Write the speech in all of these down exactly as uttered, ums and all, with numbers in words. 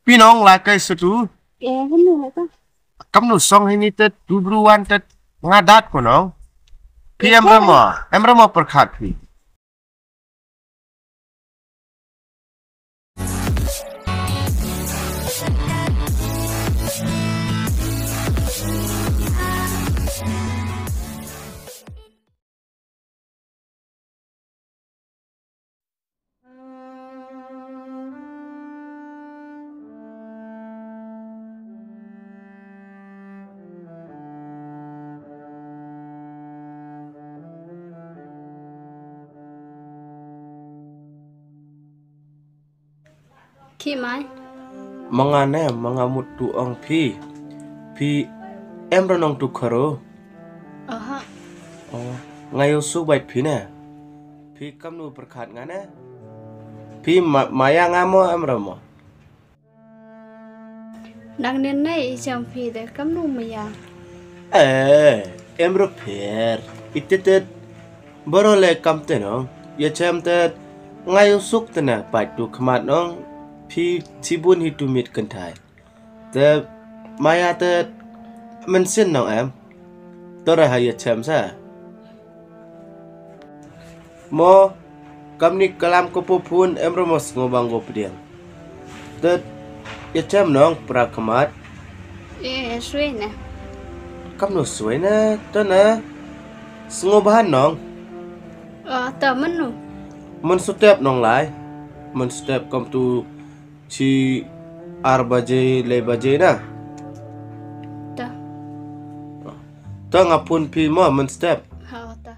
Phi nong la kai sutu. Eh, hini hata. Kamnu song hini tet dubru wan tet ngadat ko nong. Phi em rama, em rama perkhat phi. Ki mai. Ma nga ne, ma nga mut tu ong phi. Phi em ra nong tu kharo. Aha. Oh, nga ïoh suk bait phi ne. Phi kamnu pyrkhat nga ne. Phi ma, maya nga mo em ra mo. Nang nen ne i jam phi de kamnu maya. Eh, em ra pher. Itetet. Baro le kam te nong. Ïa chem te nga ïoh suk te na pait tu khmat nong. Phi chibun hi tu mit kynthai. Te maya te mensin nong em. Tore ha ïa chem sa. Mo kamni kalam ko po phun em ro mo sngo bang go pdiang. Te ïa chem nong pra khmat. Eh, sui ne. Kamno sui ne, to na. Sngo bahan nong. Ah, ta menu. Mun step nong lai. Mun step kam tu chi ar baje le baje na. Ta. Ta nga phun phi mo mun step. Ha ta.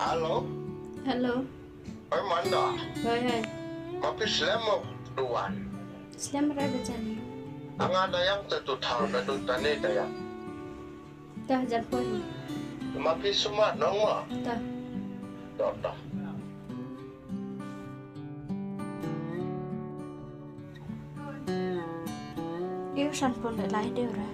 Hello. Hello. Oi Manda. Oi oi. Ma phi slem mo duwan. Slem ra da jan. Anga dayang te tu thau da tu tane dayang. Dah jan poi. Ma phi sumat nong ma. Dah. Dah dah. Iu san pon da lai deu ra.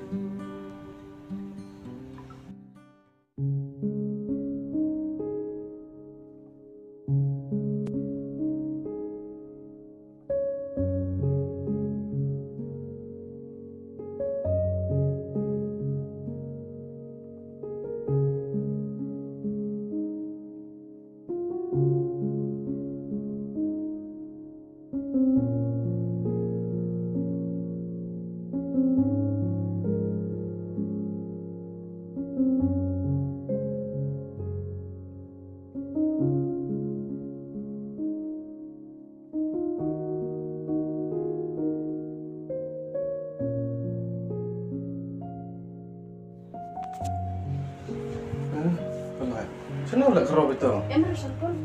Shano la karo bito? Em ra sapun.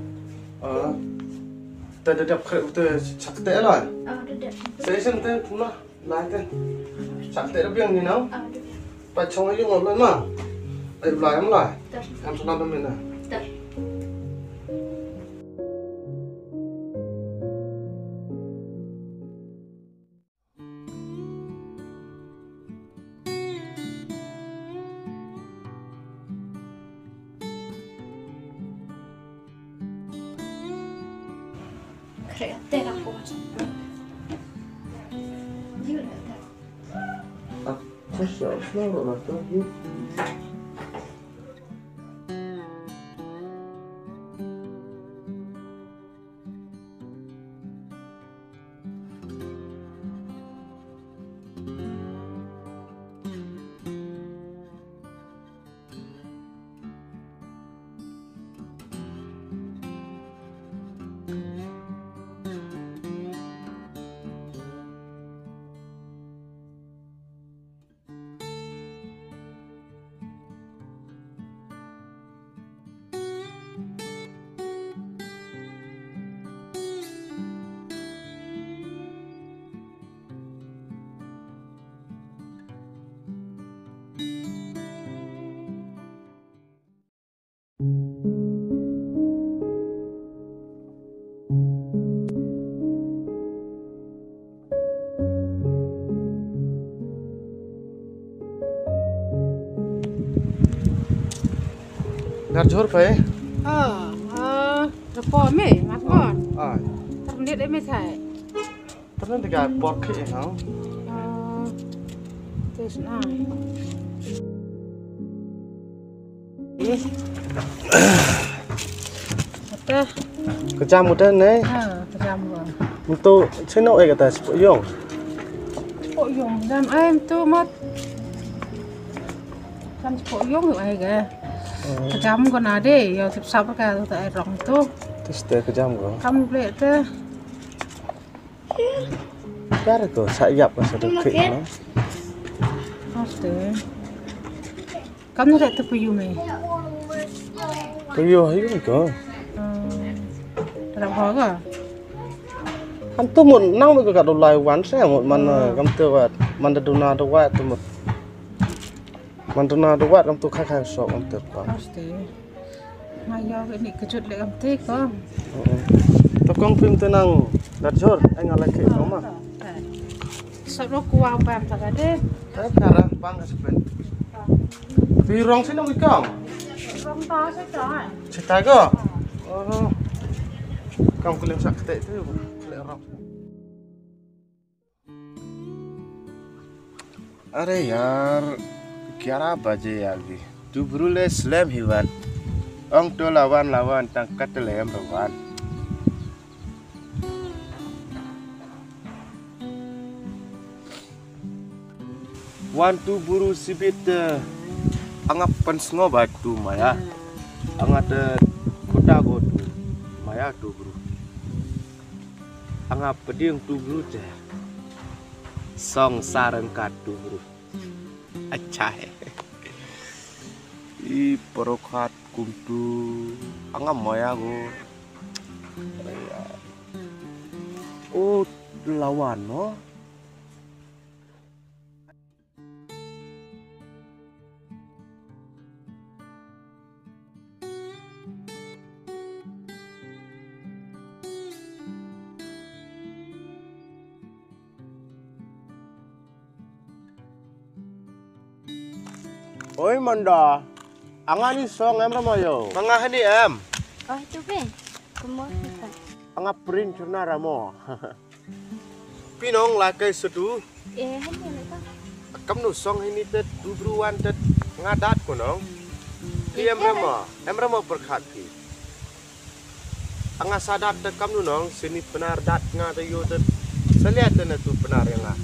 Ah. Ta da dap kre ute chak te la. Ah, da dap. Sa isin te pula la te. Chak te biang ni nau. Ah, da dap. Pa chong ayu ngol ma. Ai bla em la. Tar. Em sana dum ina. Tar. Ngar jhur phe? Ah, ah, repo me, mat kon. Ai. Ternet me thai. Ternet ga por khi hau. Ah, tis na. Ata. Ka jam uta ne? Ha, ka jam ko. Mtu chino e kata sipok yong. Sipok yong, jam ai mtu mat. Kan sipok yong ai ga. Ka jam ko na de, yo sip sap ka ta ai rong tu. Tis te ka jam ko. Kam ble te. Kar ko sa yap ka sa tu kri no. Aste. Kam na tu puyu me. Puyu hayu ko. Rap ho ga. Kan tu mun nang me ka do lai wan se mun man kam tu wat man da duna do wat tu mun. Man duna do wat kam tu khai khai sok kam tu pa. Aste. Nga yo ke ni kejut le kam te ko. To kong phim te nang dat jor ai nga la ke ko ma. Sa ro kuwa bam ta ka de. Te kara bang ka sepen. Pi rong sino ki kong. Rong ta sa ta. Sita ko. Oh. Kong kuling sak te tu le rong. अरे यार, ग्यारह बजे आ गई। तू ब्रू ले स्लैम ही वन। Ong to lawan lawan tang kat le em wan. Wan tu buru sibit, eh, angap pen sngo ba tu maya. Angat, eh, kota go tu maya tu buru. Angap peding tu buru te. Song sareng kat tu buru. Acha he. I perokhat kumtu angam maya go. O lawan no. Oi Manda, anga ni song em ramo yo. Manga hani em. Oh tu pe. Kemo kita. Anga print churna ramo. Pinong la kai setu. Eh, hani le ka. Kam nu song hini te dubruan te ngadat ko nong. Ki em ramo, em ramo perkhat ki. Anga sadat te kam nu nong sini penar dat nga te yo te. Selia te na tu penar yang nga.